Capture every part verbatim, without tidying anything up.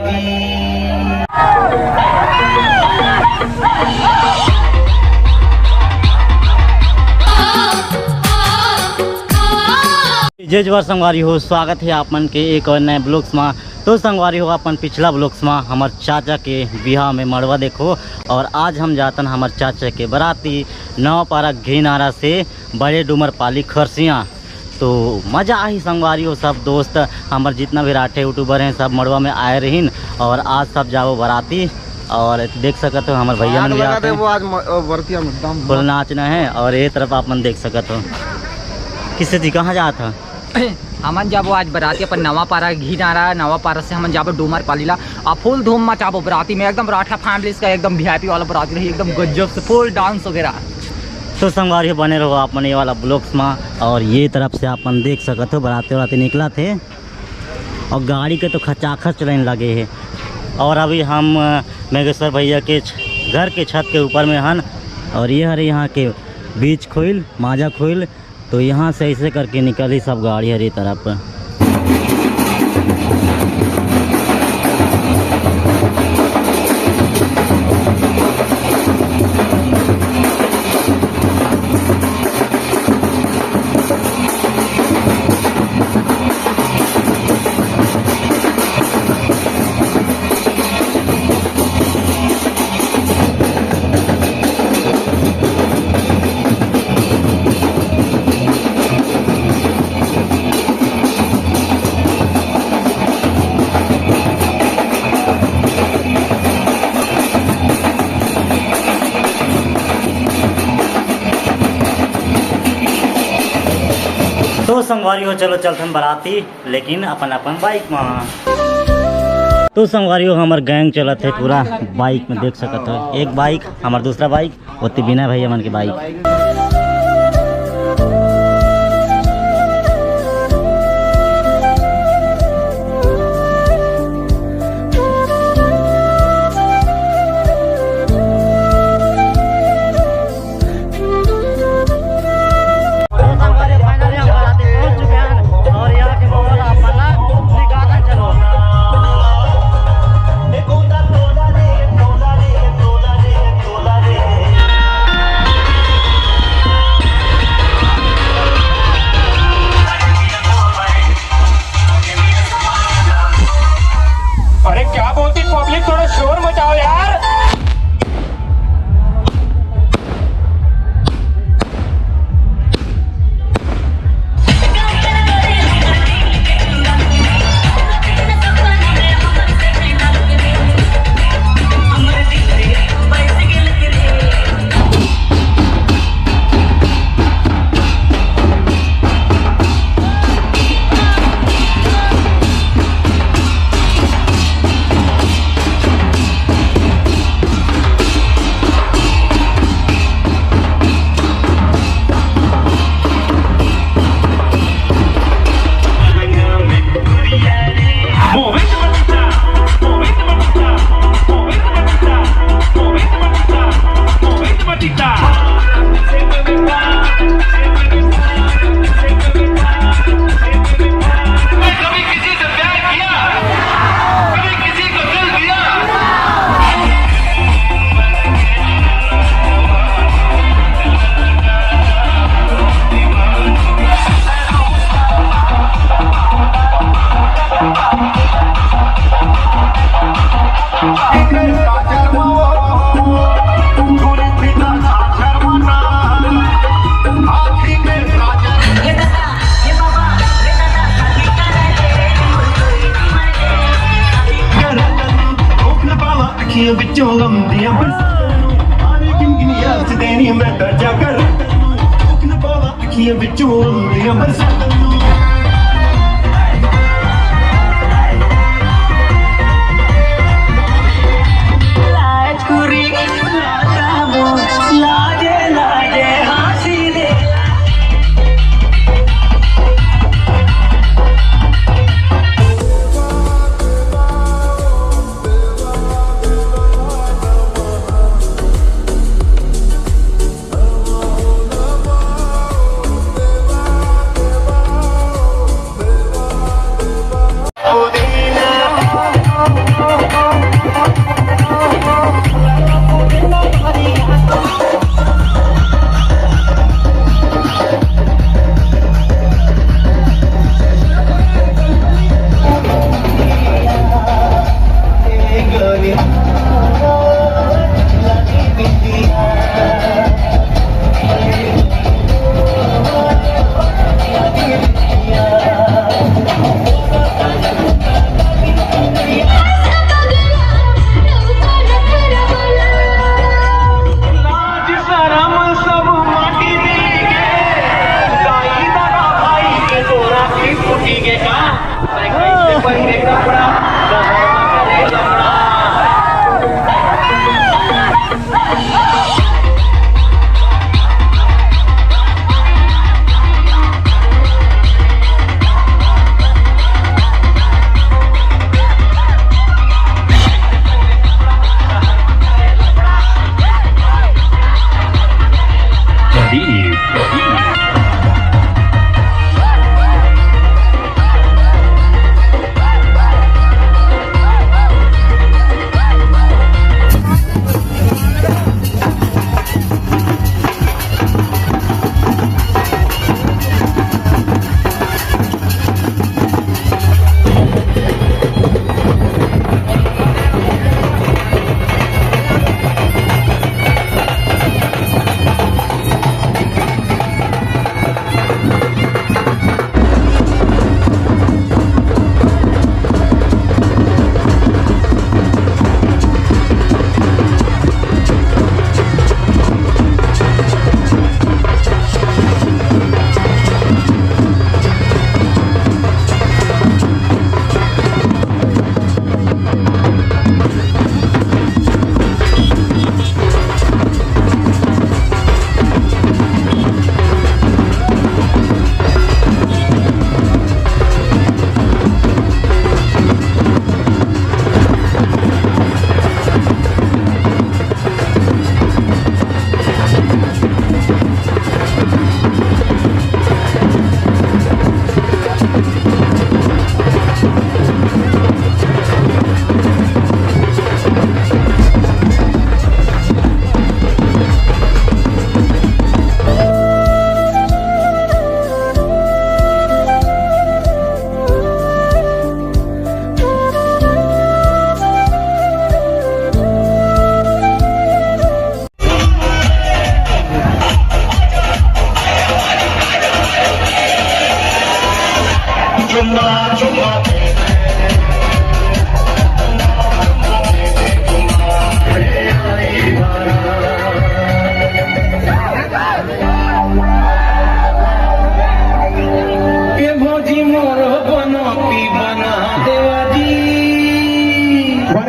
जय जोहार संगवारी हो, स्वागत हे आप मन के एक और नए vlogs मा। तो संगवारी हो, अपन पिछला vlogs मा हमर चाचा के बिहाव में मड़वा देखो, और आज हम जातन हमर चाचा के बराती नवापारा घिनारा से बड़े डूमर पाली खरसिया। तो मजा आही संगवारी हो, सब दोस्त हमर जितना भी राठे YouTuber हैं, सब मड़वा में आए रहिन, और आज सब जाबो बराती। और देख सकत हो हमर भैया मन भी आते हैं। वो आज म-, अ, बरतिया में दम फुल नाचना है। और ये तरफ आप मन देख सकत हो। किससे जी, कहाँ जात हो? हमन जाबो आज बराती अपन नवापारा घिनारा, नवापारा से हमन जाबो डूमर पाली ला, आ फुल धूम मचाबो बराती में, एकदम राठा families का एकदम VIP वाला बराती रही, एकदम गजब से फुल dance वगैरह। तो संगवारी हो, बने रहो आप मन ये वाला vlogs मा। और ये तरफ से आप मन देख सकत हो बराती वराती निकलत हे, और गाड़ी के तो खचाखच लाइन लगे हे। और अभी हम, अ, मेघेश्वर भैया के छ-, घर के छत के ऊपर में हन, और ये हरे यहाँ के बीच खोइल, माजा खोइल। तो यहाँ से ऐसे करके निकली सब गाड़ी हर ये तरफ। तो संगवारी हो, चलो चलथन बराती, लेकिन अपन अपन bike मा। तो संगवारी हो, हमर gang चलत हे पूरा bike में, देख सकत हो, एक bike, हमर दूसरा bike, ओती बिना भैया मन के bike। तो संगवारी, finally हम बराती पहुंच चुके हैं और यहाँ के माहौल आप मन ला दिखाथन, चलो। अरे क्या बोलती पब्लिक, थोड़ा शोर मचाओ यार। अखियां विचों गम दियां बरसातां नूं, आवे किन किन याद देनी मैं तां जाकर। अखियां विचों गम दियां बरसातां नूं।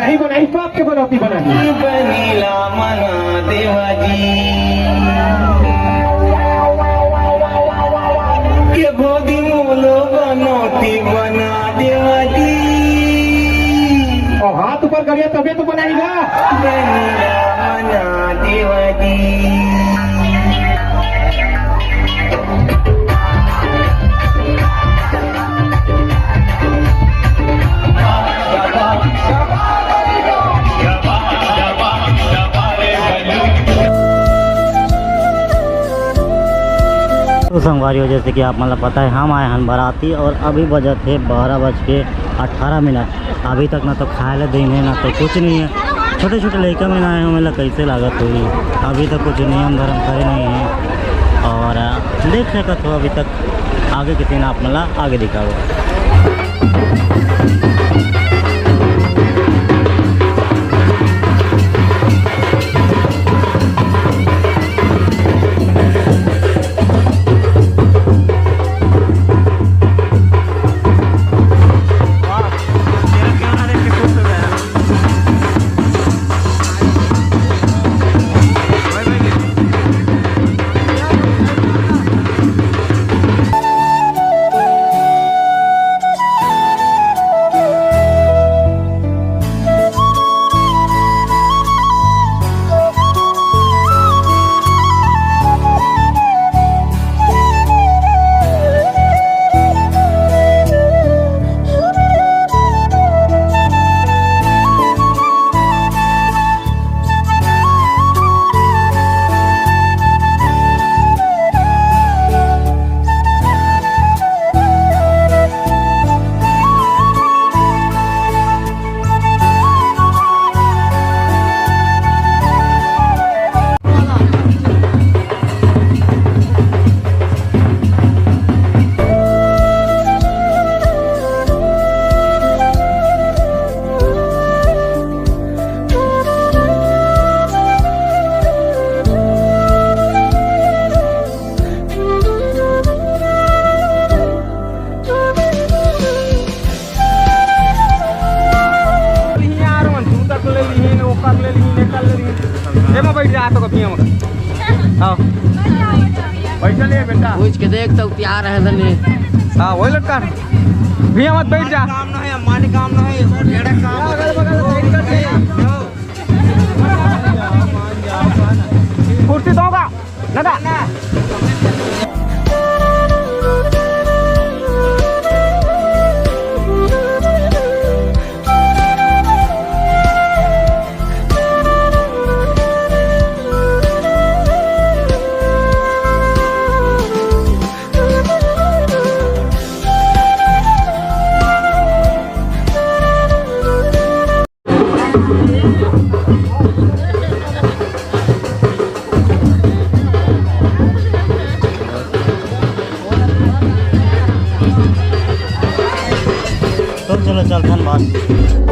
नहीं बनाई, बाप के बनौती बनाई। बनीला मना देवा जी, के भोगी मोलो बनौती बना देवा जी। और हाथ ऊपर करिए, तबे तो बनाएगा। बनीला मना देवा जी। तो संगवारी हो, जैसे कि आप मन ला पता है, हम आए हन बराती और अभी बजत हे बारह बज के अठारह मिनट। अभी तक ना तो खाए ला दिन है, ना तो कुछ नहीं है। छोटे छोटे लइका मन आए हैं, ओमन ला कैसे लागत होही? अभी तक कुछ नियम धर्म करे नहीं है और, अ, देख सकत हो अभी तक आगे के scene आप मन ला आगे दिखाबो। यार, मन जूता के ले लिहिन, ओकर ले लिहिन, एकर ले लिहिन। एमा बैठ जा, तो कभी हम। हाँ। पैसा ले बेटा। पूछ के देख तो प्यार है धनी। हाँ, वही लटका। भैया मत बैठ जा। काम ना है, माने काम ना है, ये सब ढेड़ा काम है। अगल बगल बैठ कर दे। कुर्सी दोगा? ना, ना। तो चलो, चलथन बात।